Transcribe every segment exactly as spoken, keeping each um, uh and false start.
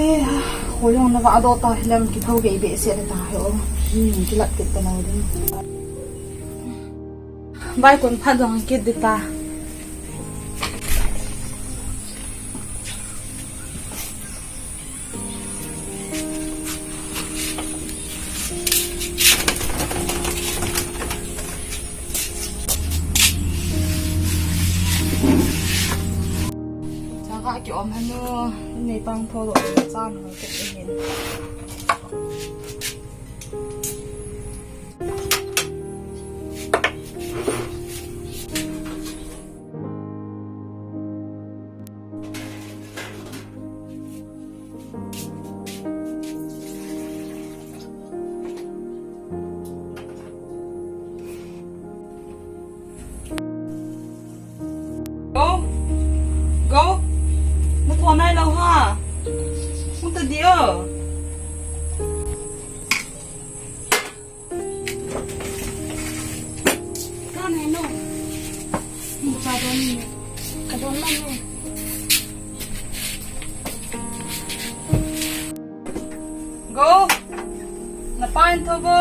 Eh, kho jong na vah doh ta hileh, kithou gei behseh ta hi o. Hmm, kilat kit ta lou ding. Vai kon phat jong kit ding ta. Chaka ki om hanu, nei pang tho lo, chan ho kit hin. Go. Go. Na thou nai lou ha. Hung ta di o. Ka nai lou. Ni cha don ni. Ka don na ni. Go. Na pa in tho go.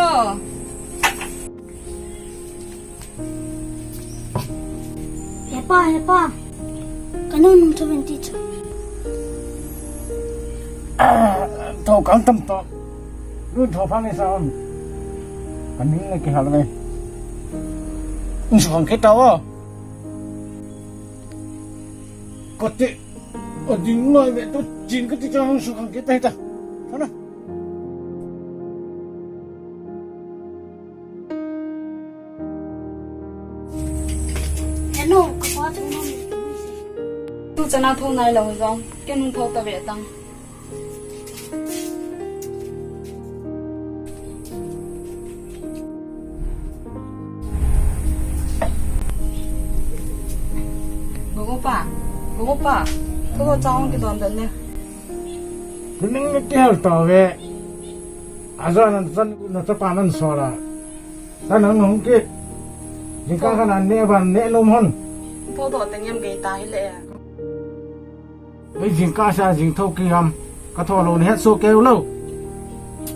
Hepa, hepa. Ka nung nung tho ven ti chu. Tho kang tam to. Nun tho phang ni sa om. Ka ning na kihal ve. Nung su kang kit ta o. Ko te. O ding noi ve to chin ka ti cha nung su kang kit ta hi ta. Tho na. Hello, ka pa thu na ni. Tu chana thou nai lou jong, ken hung thou ta ve tang. Gogo pa, gogo pa, thou chang kidon dan le. Tuning ni kihal ta ve. Ajo nan chan na chapa nan sola. Ka nang hung kit. Jingkah khat nan ne ban ne nom hon. Thou doh teng em gei ta hi le. Ei jingkah sa jing thou ki ham. Ka thou lou ni het so keu lou.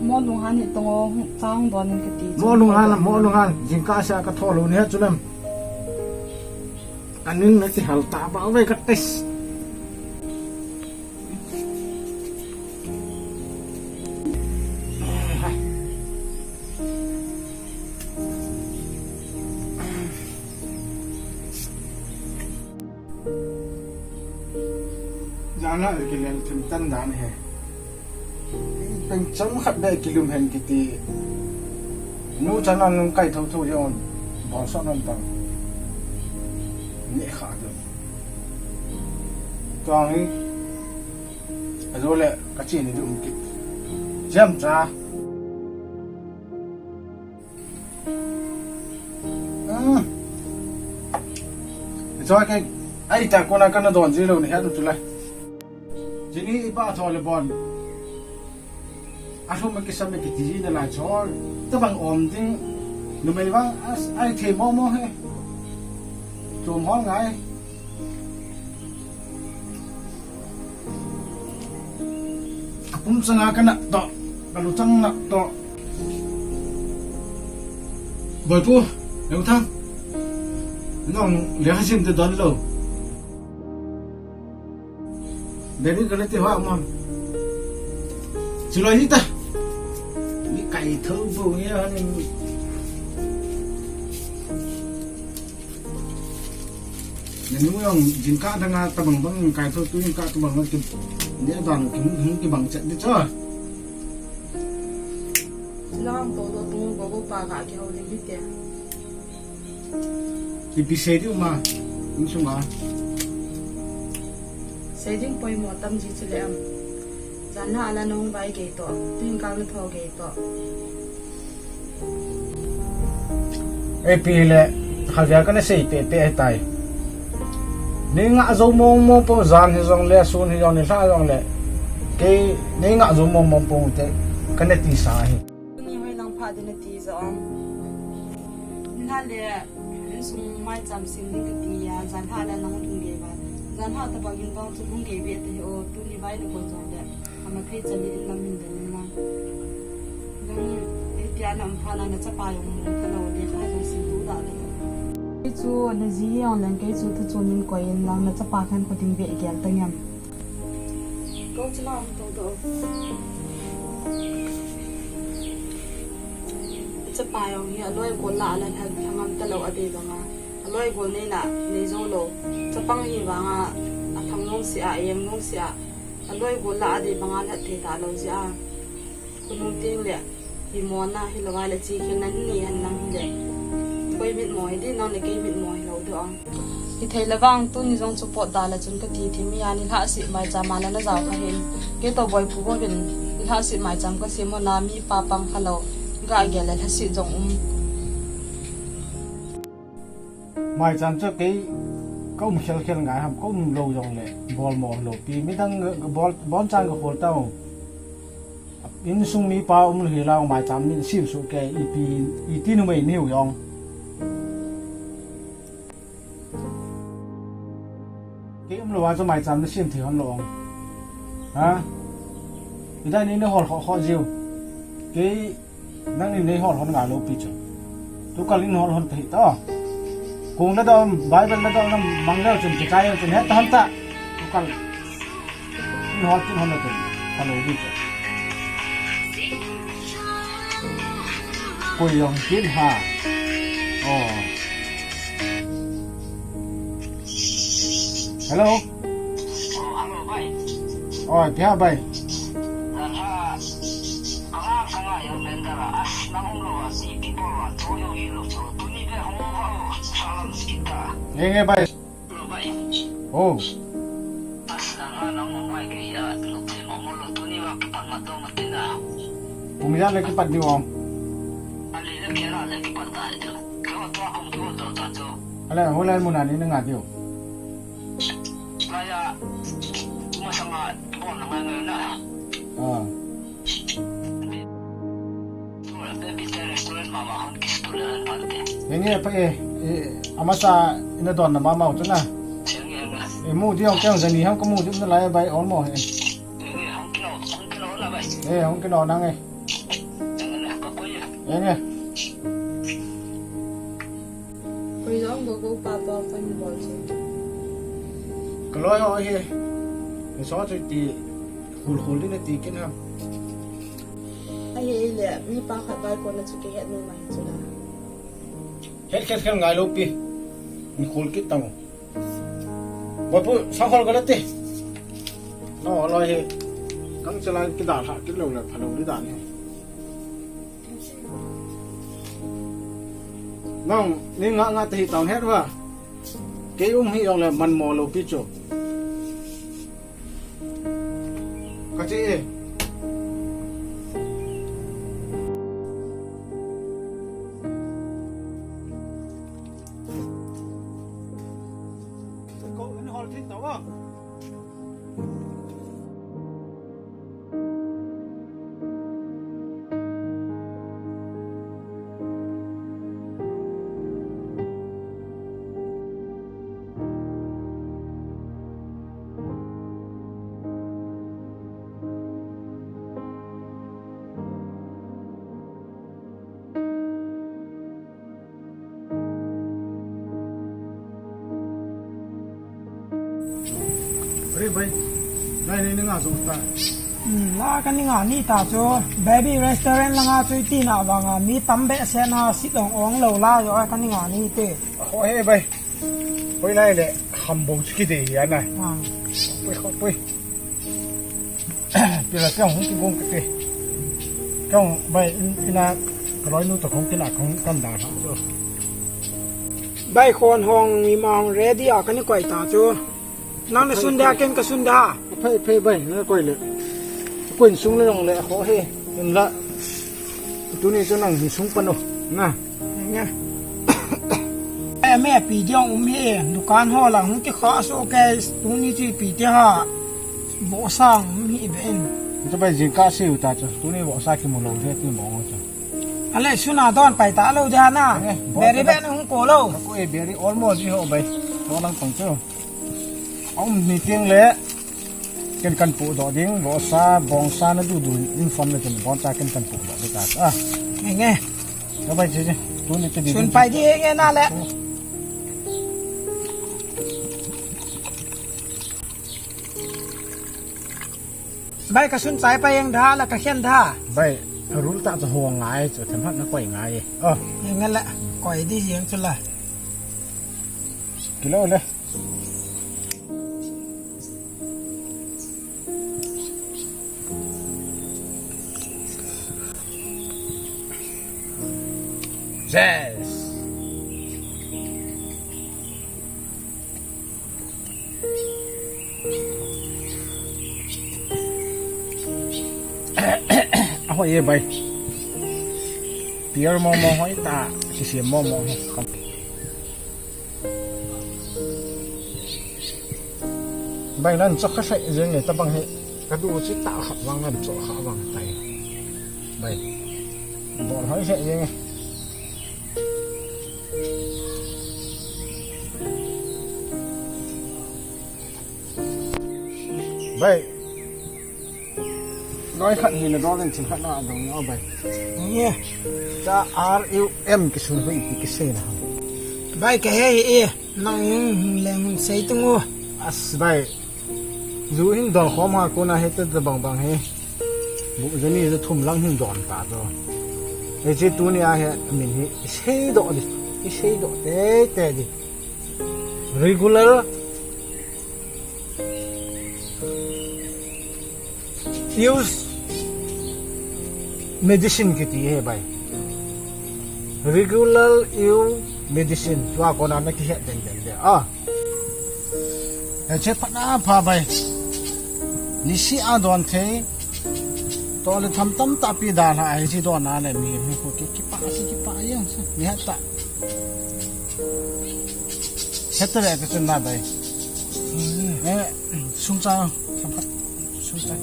Mo lung han ni tong o chang don in kiti. Mo lung han, mo lung han. Jingkah sa ka thou lou ni het chu lem. Aning na ti hal ta ba ve ka tes. Jana kilel thim tan dan he. Peng cham khat be kilum hen kiti. Nu chan an kai thou thou yon. Bol son an tang. Ni kha dun. Tuang hi. Ajo le ka chi ni dum kit. Jam cha. Hmm. Choi ke, ai ta kona kana don ji lou ni ha tu lai. Jini i pa tho le bon. A thum ki sam ki ti ji na lai choi. Ta bang om ding. Numei bang as ai the mo mo he. Chom hol ngai. Ka pum changa ka nat toh, ka luchang nat toh. Boipu, Lengthang. Nang lekha sim te don lou. Baby ka le ti hoa ma. Chulou hi ta. Ni kai thou bo nge ha ni. Nanu jong jingkah dang a tabang bang kai thou tu jingkah tabang bang ki. Dia dan ki hung ki bang chet di cho. Lang to do tu go go pa ga ki ho le hi te. Ipi sei di ma. Insung a. Sei ding poimo tam ji chu le am. Jan ha la nong vai gei to. Tuin kal na tho gei to. Ei pi le, khatvei kana sei pehpeh ahitai. Nei ngah jou mong mong pou jan hijongle, sun hijongle, lha jongle. Kei nei ngah jou mong mong pou te, kana tisa ahi. Tuni hoilang pha ding nati jong. Nale, insung maicham sing ding kati a, jan ha la nang lhung gei va. Jan ha tabang in bang chu lhung gei ve te hi o, tuni vai na kon jongle. Mathei chali in lam in den in lang. Nang, eh, tia nam pha na na chapa jong mu ka lo le kha jong sin tu da le. Kei chu na ji jong leng kei chu thu chu nin koi in lang na chapa khan ko ding ve gel ta ngam. Ko chu la um to to. Chapa jong hi a loi ko la la thang thang am ta lo a dei banga. A loi ko nei la nei zo lo. Chapang hi banga a thang nong si a, a yeng nong si a. A loi gol la a dei banga lhat thei ta lo jeh a. Khonung teng le, hi mona hi lo a le chi khen nan ni han nang hi le. Koi mit mo hi di nang le kei mit mo hi lo do ang. Hi thei le vang tuni jong chu pot da le chun ka ti thim hi a ni lhah si mai cham a le na jao ka hin. Kei to boi pu bo vin ni lhah si mai cham ka si mo na mi pa pang kha lo. Ga ge le lhah si jong um. Maicham chu kei ka um khel khel ngai ham, ka um lou jong le bol mo lou pi, midang bol, bon chang ka khol tau. Insung mi pa um lou hi lau maicham ni sim su ke ipi, iti numei ni u jong. Kei um lou a chu maicham ni sim thi hon lou. Ha? Idai ni ni hol kho kho jiu. Kei Nang in nei hol hon ngai lou pi chu. Tu kal in hol hon ta hi ta. Kung la dom, Bible la dom, nam mang leu chun kichai leu chun het ta hon ta. Tu kal in hol kin hon la chun. Hello, di chu. Koi jong kin ha. Oh. Hello. Oh, hello, bai. Oi, pia bai. Nang ha, kanga kanga yo mendara, as nang umlo a si people wa to yo ilo to, tuni be ho wa o, salam sikita. Enge bai. Lo bai. Oh. As nang ha nang umai ke ya, lo te mo mo lo tuni wa kipat ma to ma te na. Pumia le kipat di wong. Ali le kera le kipat ta itu. Ke wa to akong ke wa to ta to. Ale, holai muna ni nga diu. Laya, masanga, bon na ngai na. Ah. Baby te restaurant mama hon kis tu le an parte. Enge pa e, e, amasa ina don na mama utu na. Enge, enge. E mu di ong keng zani ham ko mu di na lai bai on mo he. Enge, hong kino, hong kino na bai. E, hong kino na nge. Enge, ka koi. Enge. Koi jong go go pa pa koi ni bol chu. Ka loi ho hi. Ni so chu ti khul khul ni na ti kin ha. Ai, ai le, mi pa khat bai ko na chu ke het nu mai chu la. Het het het ngai lou pi. Ni khul kit tang. Boi pu, sang khol ka la ti. No, loi hi. Kang chala ki da ha, ki lo la pha lo di da ni. Nang, ni nga nga te hi tang het wa. Kei um hi jong le man mo lou pi chu. Ka che e. Ko in hol thit ta wa. Are bai, nai nei nga jong ta. Hmm, la ka ni nga ni ta chu, baby restaurant la nga chu ti na ba nga, mi tam be se na sit ong ong lo la jo ka ni nga ni te. Ho he bai. Poi nai le, hambo chu ki de ya na. Ah. Poi, poi. Pila kong hung ki gong kate. Kong bai in, ina ka loi nu to kong kina kong kan da ha chu. Bai khon hong mi ma hong ready a kani koi ta chu. Nang na sun da ken ka sun da. Phei phei bai na koi le. Koi sung le long le ho he. In la. Tuni chu nang ni sung pa no. Na. Enge. Ai, me pi diong um hi, dukan ho la hung ki kha so ke, tuni chi pi te ha. Bo sang um hi be in. Chu bai jing ka siu ta chu, tuni bo sa ki mu lo de ti mo chu. Ale suna don pai ta lo de na. Enge, bo beri ta be na hung ko lo. Ko e beri almost ji ho bai. To lang pang chu. Um ni ting le. Ken kan pu doh ding, vohsa, bongsa na dudu in phone le ken boncha ken kan pu doh ding ta. Ah, nge nge. Ka bai che che. Tuni te di. Sun pai di nge na le. Bai ka sun chai pai yang da la ka khen da. Bai, rul ta cha ho ngai, cha them hat na koi ngai. Oh. Nge la, koi di yang chu la. Kilo le. Yes. Ahoi e bai. Pier mo mo hoi ta. Sisi mo mo hoi. Bai nan chok kha sai jeng e tabang hi. Ka du chi ta kha vang nan chok kha vang tai. Bai. Bol hoi sai jeng e. Bai. Noi khat hi na dol in thil khat na dong ni o bai. Nge. Cha R U M kisun hui ti kisei na. Bai ka he hi e. Nang in leng hun sei tung u. As bai. Ju hin don khom ha kona hete bang bang he. Bu jani ju thum lang hin don ta to. Hiche tuni a hi min hi i sei doh di. I sei doh tei tei di. Regular use medicine kiti hi bai. Regular use medicine. Tua kona na kihet den den de. Ah. Hiche phat na pha bai. Nisi a don thei. To le tham tam ta pi da la ai si don na le mi mi ko ki ki pa si ki pa yang si. Mi hat ta. Hete le ka chun na bai. Eh, sung cha, tham khat. Sung cha.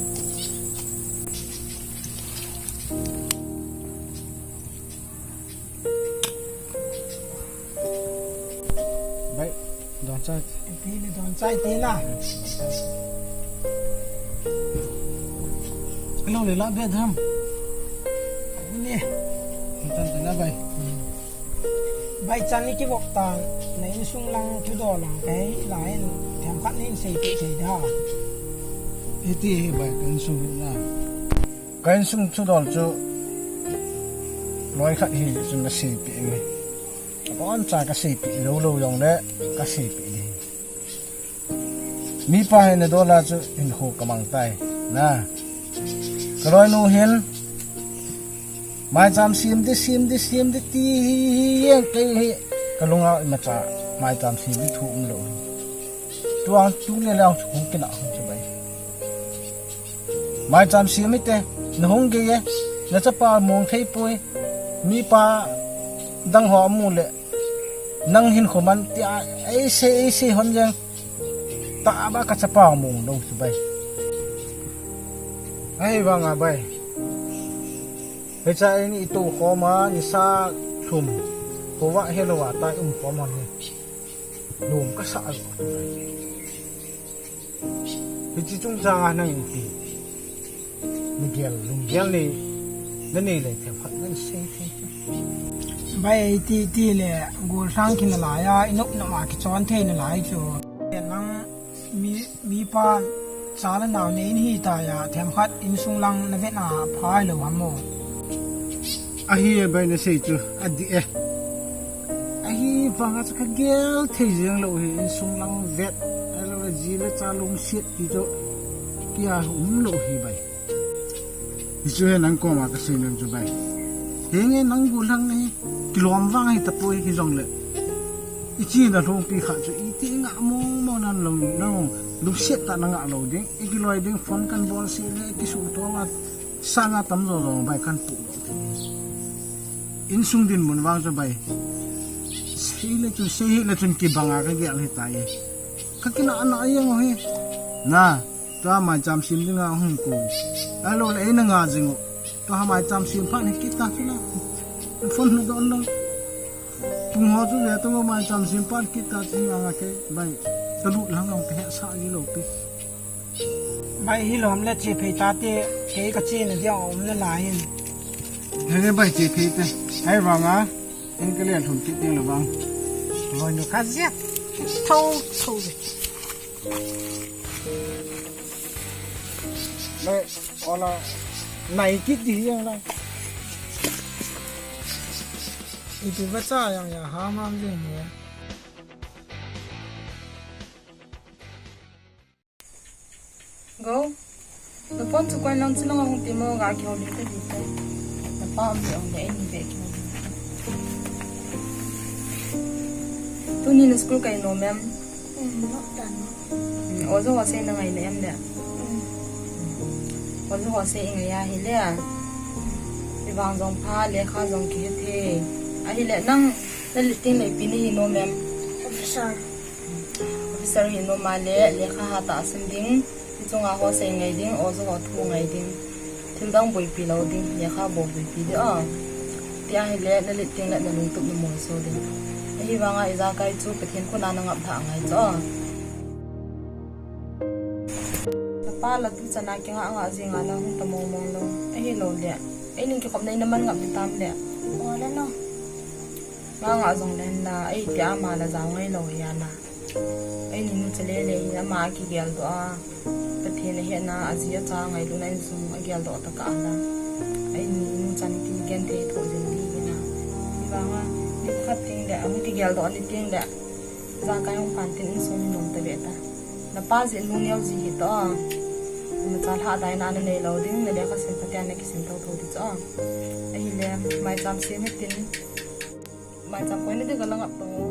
Bai, don chai. Ti ni don chai ti na. Hello, le la be dham. Ni. Tan tan na bai. Bai chan ni kivop tan, na insung lang thudol lang kahi lai in, themkhat nin seipeh thei da. Iti hi bai ka insung na. Ka insung thudol chu, loi khat hi chun na seipeh nge. Abon cha ka seipeh lou lou jong le, ka seipeh ding. Mipa hi na dol a chu hinkho ka mang tai. Na. Ka loinu hin. Maicham sem di, sem di, sem di ti hi, hi, hi, kei hi. Ka lunga imacha maicham sem di thu um lou. Tua tu le lang chu hung kina hung chu bai. Maicham sem hite, na hung gei e, na chapa mong thei poi. Mipa dang ho amu le. Nang hinkho man tia, ei sei, ei sei hon jeng. Tah ba ka chapa mong lou chu bai. Ahivanga bai. Hiche a ini i tou khom a, nisa thum. Khovah helou a ta i um khom hon hi. Nom ka sa a jo. Hiche chungchang a nang in ti. Lunggel, lunggel nei, na nei le themkhat nan sei thei chu. Bai ti, ti le, golhang kina lai a, i nop nop a kichon thei nalai chu. Nang mi, mipa, cha le nao nei nahi tai a, themkhat insung lang na vet na pha lou ham mo. Ahi e bai na sei chu, adih e. Ahivanga chu ka gel thei jeng lou hi, insung lang vet, ahilou le ji le cha lungset ti chu, kia um lou hi bai. Hichu hi nang koma ka sei nom chu bai. Henge nang golhang hi, kilom vang hi tapoi hi jong le. I chi na lhungpi kha chu, i ti ngah mong mong nan lou, nang lungset tah na ngah lou ding, i kiloi ding phone kan bol si le, i kisuto ma, sanga tam jo jo bai kan pu lou. Insung dinmun vang chu bai. Sei le chun, sei hi le chun kibanga ka gel hi tai. Ka kina na a jeng u hi. Na, tua maicham sem dinga hung ko. Ahilou le eina nga jing u. Tua maicham sem phat hi kit ta chu la. Phone na don lou. Tung ho chu ve tua maicham sem phat kit ta chu nga nga ke bai. Ka lut lang long ka he sa ji lou pi. Bai, hilou ham le che phei tate, kei ka chena dia um le lai in. Hei bai, che phei te. Hei vang a, in ka le thum ti ding le vang. Bai nu ka zia. Thou, thou. Le, ola, nai kit di yang la. Ipi ba cha yang ya ha mam ding ya. Go. Na phone chu koi lang chu lang hung ti mo ga ki holi ta di ta. Na pa um de ong de ni be ki holi. Tuni na school kai nom em? Hmm, not done. Hmm, ojo ho sei na ngai na em de. Hmm. Ojo ho sei i ngai a hile. I vang jong pha lekha jong ki he the. Ahile nang na liting le pi ni hi nom em? Officer. Officer hi nom a le, lekha ha tahsan ding, i chunga ho sei ngai ding, ojo ho thu ngai ding, thil dang boipi lou ding, lekha bou boipi ding a. Tia hile, na liting le na lungtup na molso ding. Ahi vanga i jakai chu Pathen khut a na ngap thah ngai chu. Na pa la tu chana kinga anga jing a la hung ta mong mong lou. Ahilou le, ei ning kikhop nei na man ngap ni tam le. O le no. Ma nga jong len la, ei tia ma la jao ngai lou ya na. Eini nu chale le hi ama kigeldoh a, Pathen ahetna, aji acha ngailutna insung ageldoh tokah a la. Eini nu chan ti genthei thoh jing ding hi na. Hivanga, nikhat teng le, ahung kigeldoh ni teng le, jakai hung pan tin insung nom ta ve ta. Na pa jeh in lungneo ji hi toh. Imacha lhadaina na nei lou ding, na lekha sim phatea na kisim thotho ding chu. Ahile, maicham sem hitin. Maicham koi na ding ka la ngap tong o.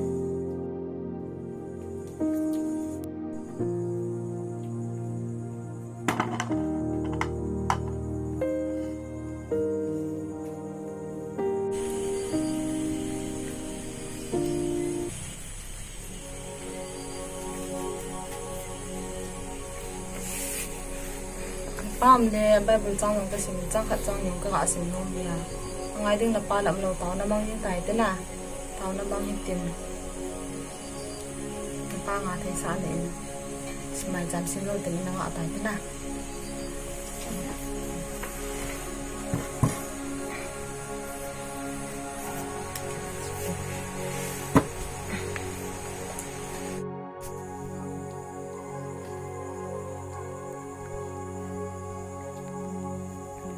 Pam le Bible chang jong ka sim, chang khat chang jong ka ga sim nom dia. Angai ding na pa lam lo tao na mang ding tai te na. Tao na mang hin tin. Na pa nga thei sa le in. Maicham sim lou tin na nga tai te na.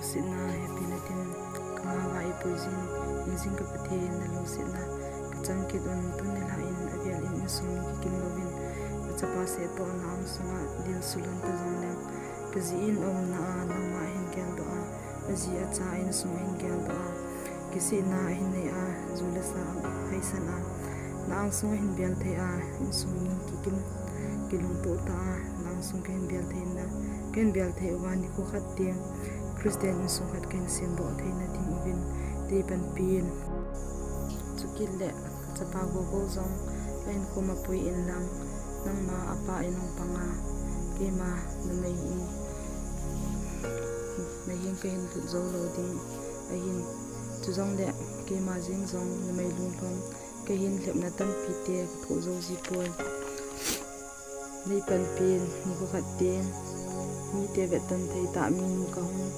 Lungsetna hepina tin ka ma va ipui jin, hingjing ka Pathen na lungsetna ka chang kit un. Tuni lha in avel in insung mi kikim louvin, ka chapa seh toh na ang sunga dil sulon ta jong leng, ka ji in umna a nangma hin geldoh a, aji acha insung ahin geldoh a, kisihna ahin nei a, ju le sa ahaisan a, na angsung ahin bel thei a, insung mi kikim kilungtoh ta a, na angsung kahin bel thei na, kahin bel thei uva nikho khat teng Christian insung khat kahin semdoh theina ding uvin tei panpin. Chukit le chapa Gogo jong ahin khom a pui in lang, nangma apa in hung pang a, keima numei in na heng kahin lut jou lou ding ahin. Chujongle keima jeng jong numei lunglhom kahin, lhepna tampi te ka thoh jou ji poi. Nei panpin, nikho khat teng mite vetton thei tah minu ka hung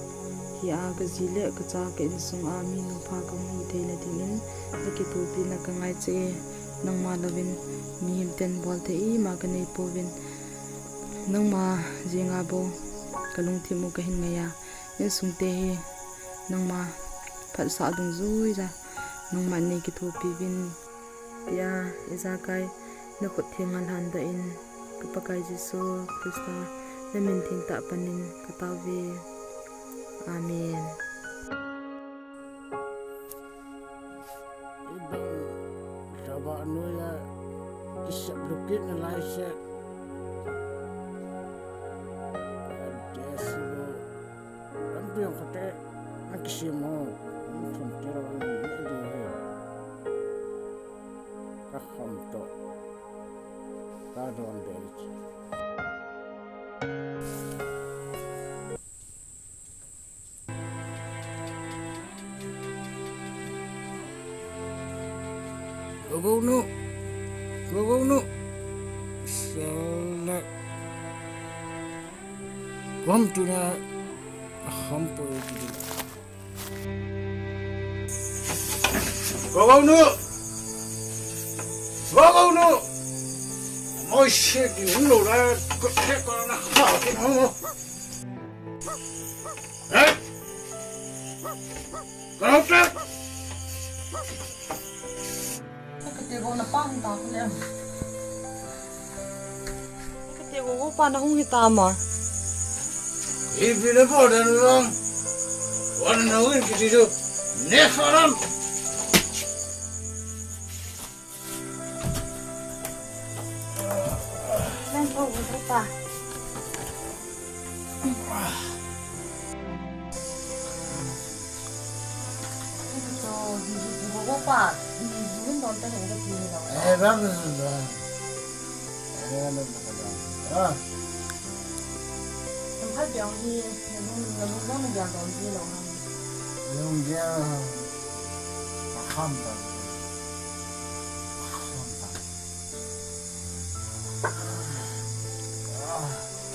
hi a, ka ji le ka cha ka insung a minu pha ka hung hi theina dingin na kithopina ka ngai cheh e. Nangma louvin mihem ten bol thei ima ka nei pouvin, nangma jenga bou ka lungthim u ka hin ngai a, insung te hi nangma phatsah dungjui a nangma nei kithopi uvin, tia ijakai na khut theng a lhandoh in, ka Pakai Jesu Christa na min theng tah panin ka tao uve. Amen. Ibang sabah noiya kisep lukit na lai se. Ante sibo. Ante yang kate na kisem ho. Ante sibo. Ka kham to. Ka don de. Gogo nu. Gogo nu. Selek. Lam tuna a ham poi ti. Gogonu! Gogonu! Moi se ki hung lo la, ko te ko na ha ki hung. Eh? Ka lo te. Kate go na pa hung ta ko le. Kate go go pa na hung hi ta ma. Ipi le po dan lang. Wan na win kiti tu. Ne faram. Nang ko go pa.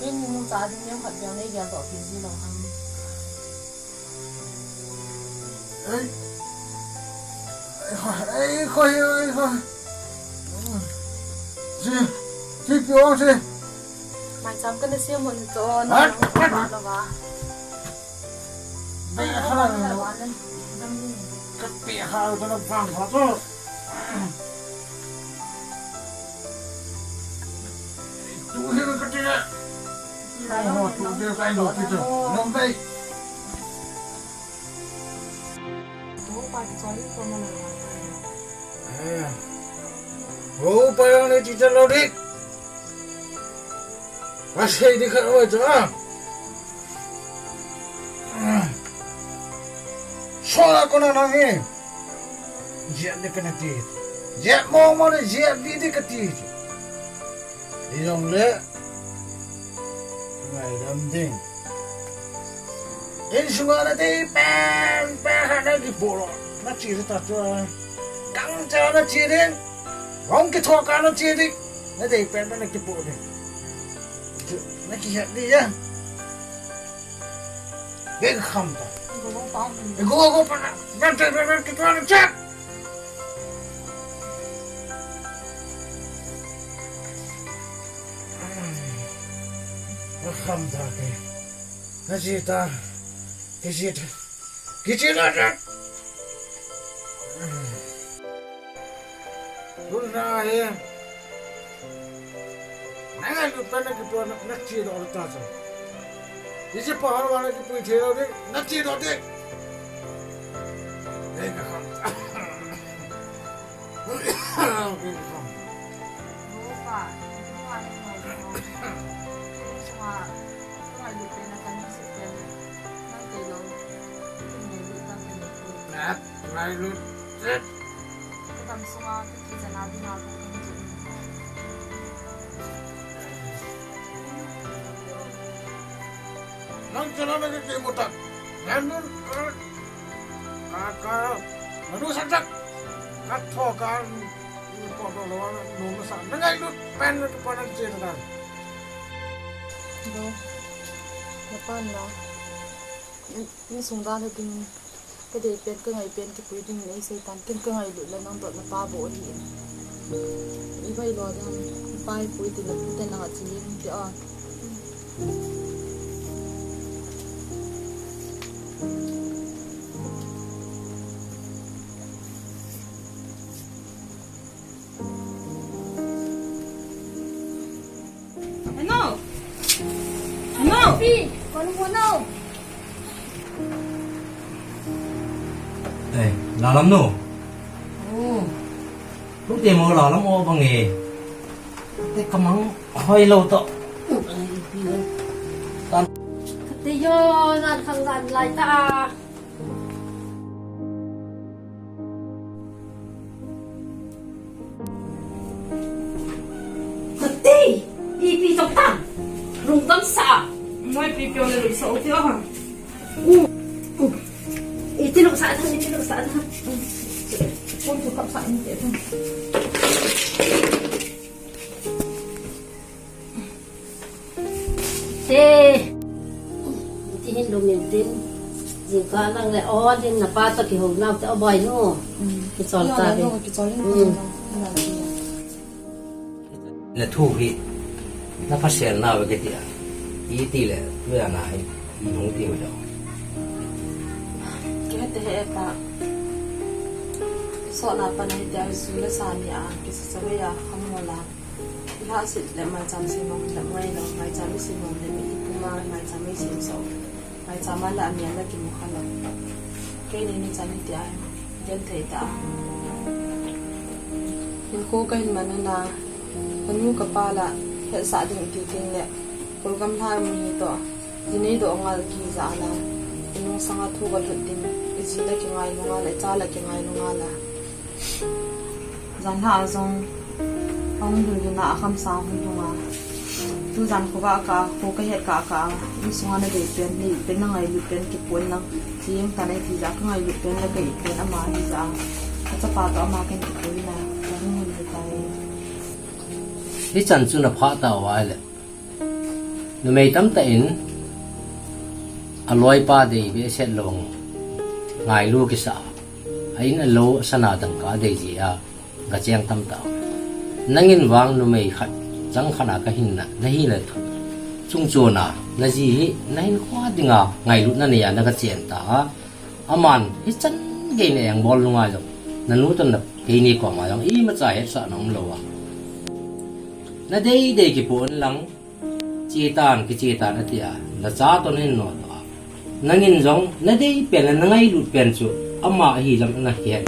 Kei ni mu cha ding neo khat beng nei gel doh kit ji lou ham. Ei. Ei, khoi, ei, khoi. Ji, ji, pi ong ji. Mai cham kana siam hon to, na Hat, hat. Lo ba. Be ha lo. Ka pe ha lo na bang ha to. Tu hi ka ti na. Ai ho, tu de kai lo ki to. Nom dai. Tu pa ki choli ko na na. Eh. Ho pa yang le ti ta lo dik. Asei di khat oi cha. Sola kona nang e. Jia de kana ti. Jia mo mo de jia di de kati. Ijong le. Ngai dam ding. Insunga na ti pen pen ha na ki polo. Na chi ta tu. Kang cha na chi ding. Hong kithoka na chi ding. Na dei pen na kipu ding. Na kihet ding ya. Beng kham ta. Go go pa. Go go pa na. Na te na na kitu na chat. Na kham ta ke. Na chi ta. Kichi ta. Kichi na ta. Tun na he. Nang ai lut pen na kipu na, na chi do ta cha. Isi pa har wala kipu the do de, na chi do de. Nei ka kham. Nei ka kham. Go pa, go pa ni mo. Sunga, sunga lut pen na kan si pen. Nang te lo. Kin nei lut ta ken. Nat, nai lut. Set. Ka dam sunga ka kicha na ding a ka hung chu. Nang chala na ke mo tak. Nang nun, eh, ka, ka, manu sa tak. Ka tho ka, po to lo, no na sa. Na ngai lut pen na pa nang che ta. Do. Na pa na. Insung dan he ding, ka dei pen, ka ngai pen, kipui ding in ei sei tan, ken ka ngailut le nang dot na pa bou ahi in. I vai lo ding, i pa i pui ti le, pu te nang a chi ling ti a. Ano? Ano? Pi, kanu mo no? Eh, lalam no? Oh. Lute mo lalam o bang e. Te kamang hoi lo to. Te yo, nan khang nan lai ta. Kati, ipi tong tang. Rung tam sa. Moi pi pion le lu sa o ti o ha. U, u. Iti lu sa ta, iti lu sa ta. Pon tu kap sa ni te ta. Te. Lungin tin, jingkah lang le, o, din na pa toh kihou nau te, o, boi nu. Kichol ta din. Kichol in. Na thu hi, na phasel nau ve kiti a. Iti le, tu ya na hi, i hung ti ve lo. Kei te he pa. So na pa na hi te a, su le sa ni a, kisa sa ve ya, kham mo la. Lhahsit le maicham sim nom le ngai lo, maicham i sim nom le mi hi puma maicham i sim so. Maicham a la a mi a la kimu kha lo. Keini ni chan i ti a, gen thei ta a. Hinkho ka hin man na, ka nu ka pa la, hetsah ding ti ting le, Kolgam lhar mi hi toh, ji nei doh ngal kija la, i nung sanga thu ka lhut ding, i ji la kingai nunga la, i cha la kingai nunga la. Janhi a jong, ahung dun dun a, akham sang hung dun a. Tujan khovah a kah, kho kahet kah kah a, insunga nadei pen, nei pen, nangailut pen, kipoh in lang. Cheng tan a itija, kangailut pen, la ka it pen, ama hija. Kachapa toh ama ken kipoh in a, kahung hun hitai. Hichan chu na phah tauva ahile. Numei tamtah in, aloipa dei behseh lou, ngailu kisa. A in a lou, a sana dangka dei jeh a, gacheng tamtah. Nangin vang numei khat, chang khat a kahin na, nahi le thu. Chungchon a, naji hi, nahinkho dinga, ngailutna nei a, nagachen ta a. Aman, hichan gei na engbol nunga jong, nanu toh na keini koma jong, imacha hetsahna umlou a. Nadei dei kipoh in lang, Che tan, kiche tan ati a, nacha toh nahin nodoh a. Nangin jong, nadei pen le nangailut pen chu, ama ahi jong nahet.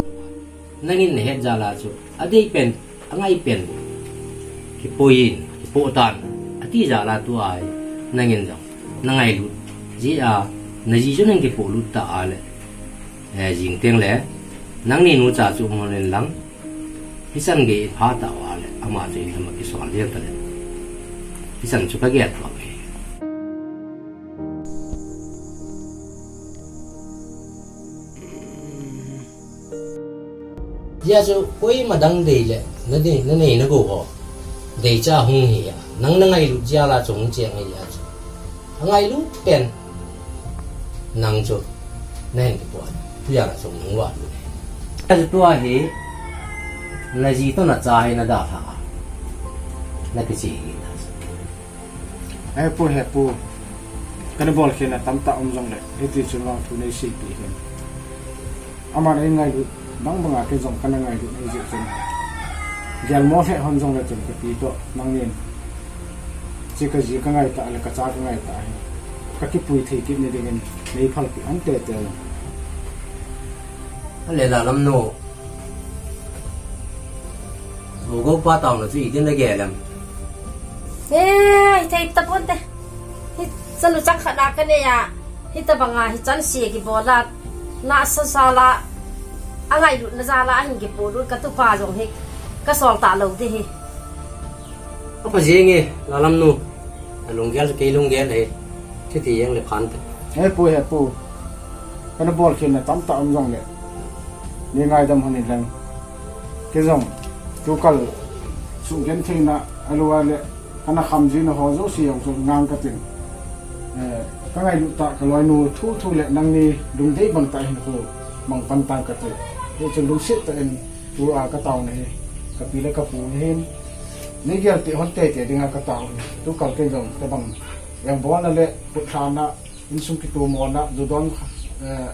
Nangin nahet jal a chu, adei pen, angai pen, kipoh in, kipoh tan, ati jal a tua hi, nangin jong, nangailut jeh a, naji chu nahin kipoh lut ta a le, eh, jing teng le, nangni nucha chu um hon in lang, Hichan gei in pha tauva le, ama chu in lama kisol jeng ta le. Hichan chu kagel pha ve. Hijeh chun, koima dang dei le, nadei, nanei nagou ho. Deicha hung hi a, nang nangailut jeh a la chu hung cheng ahi a chu. Angailut pen. Nang chu, nahin kipoh. Tujan a chu nang valut. Achu tua hi, naji toh nacha hi nadalha a. Nakiche hi ta. He pu, he pu. Kana bolkhelna tamtah um jongle, hiti chun vang thu neiseipi hen. Aman eingailut bang banga kei jong kana ngailut ahi jeh chun. Gelmo lheh hon jongle chun kapi toh, nangin. Che kaji kangai ta le, kacha kangai ta hi. Kakipui thei kit ni dingin, neiphalpeh hon tete. Ale Lalamnu. Gogo pa taona chu idin nagel em? Eh, thei tapon te. Hi chanu chang khat na kanei a. Hitabanga hichan se kibol a. Nasa jal a. Angailutna jal a ahin kipoh lut katupa jong hi. Kasol talou ding hi. Apha jeng e, Lalamnu. Alunggel, kei lunggel e. Chuti jeng le phan te. He pu, he pu. Kana bolkhelna tamtah um jongle. Nei ngaidam hon in lang. Kei jong. Tukal. Sugentheina, alua le. Kana khamjina ho jouse jong chu ngang katin. Eh, kangailut tah kaloinu thuthu le nangni lungdei bang tah hinkho mang pan tang kati. Hichu lungset tah in tua kataona hi. Kapi le kapu hin. Neigel peh hon tete dinga katao hi. Tukal kei jong tabang. Engbolna le, khutlhana, insung kitomona, judon, eh,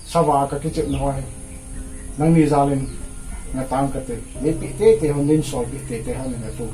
sava kakichepna ho hi. Nangni jal in, ngatang kate. Neipeh tete hon, neisolpeh tete hon, natu.